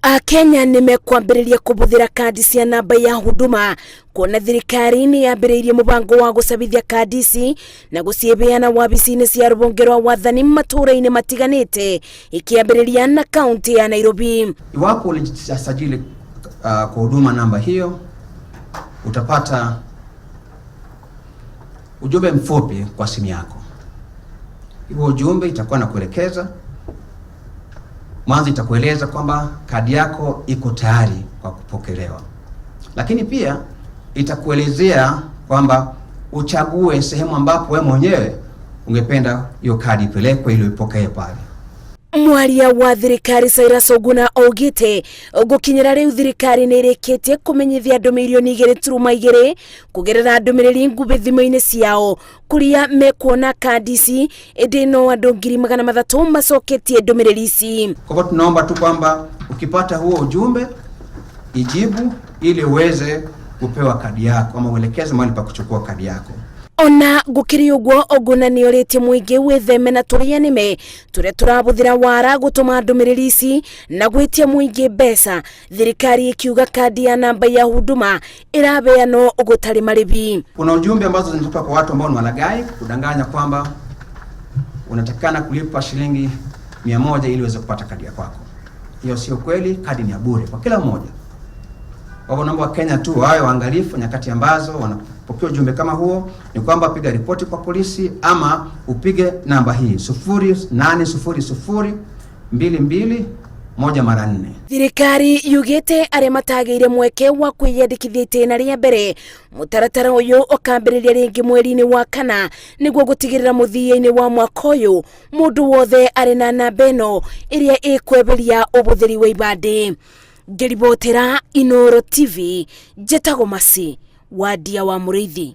Akenya nĩ mekwambĩrĩria kũhũthĩra kandi cia namba ya Huduma kuona thirikari nĩ yambĩrĩirie mũbango wa gũcabithia kandi ici na gũciĩbeana wabici-inĩ cia rũhonge rwa wathani matũũra-inĩ matiganĩte, ikĩambĩrĩria na kaunti ya Nairobi. Iwapo ulijisajili kwa huduma namba hiyo, utapata ujumbe mfupi kwa simu yako. Huo ujumbe itakuwa na kuelekeza mwanzo, itakueleza kwamba kadi yako iko tayari kwa kupokelewa, lakini pia itakuelezea kwamba uchague sehemu ambapo wewe mwenyewe ungependa hiyo kadi ipelekwe ili uipokee pale. Mwaria wa thirikari Cyrus Oguna augite gukinyira riu thirikari ni irikitie kumenyithia andu 2.2 mirioni kugerera ndumiriri ngubi thimu-ini ciao kuria mekuona kandi ici, indi no andu 300,000 macoketie ndumiriri ici. Kwa hivyo tunaomba tu kwamba ukipata huo ujumbe ijibu ili uweze kupewa kadi yako ama uelekeze mahali pa kuchukua kadi yako. Ona gukiri uguo, Oguna ni oritie muingi witheme na turia nime turia turabuthira wara gutuma ndumiriri ici na gwitia muingi mbeca, thirikari ikiuga kandi ya namba ya Huduma irabeanwo gutari maribi. Kuna ujumbe ambazo zinatoka kwa watu ambao ni walaghai kudanganya kwamba unatakikana kulipa shilingi 100 ili uweze kupata kadi ya kwako. Hiyo sio kweli, kadi ni ya bure kwa kila mmoja. Kwa hivyo naomba Wakenya tu wawe waangalifu nyakati ambazo wanapokea ujumbe kama huo, ni kwamba piga ripoti kwa polisi ama upige namba hii 0800 22 1 mara 4. Thirikari yugite aria matagĩire mweke wa kwĩyandĩkithia itĩna rĩa mbere, mũtaratara ũyũ ũkambĩrĩria rĩngĩ mweri-inĩ wa kana nĩguo gũtigĩrĩra mũthia-inĩ wa mwaka ũyũ mũndũ wothe arĩ na namba ĩno ĩrĩa ĩkweberia ũbũthĩri wa ibandĩ. Ngĩribotera Inooro TV, njĩtagwo Masi Wadia wa Mũrĩithi.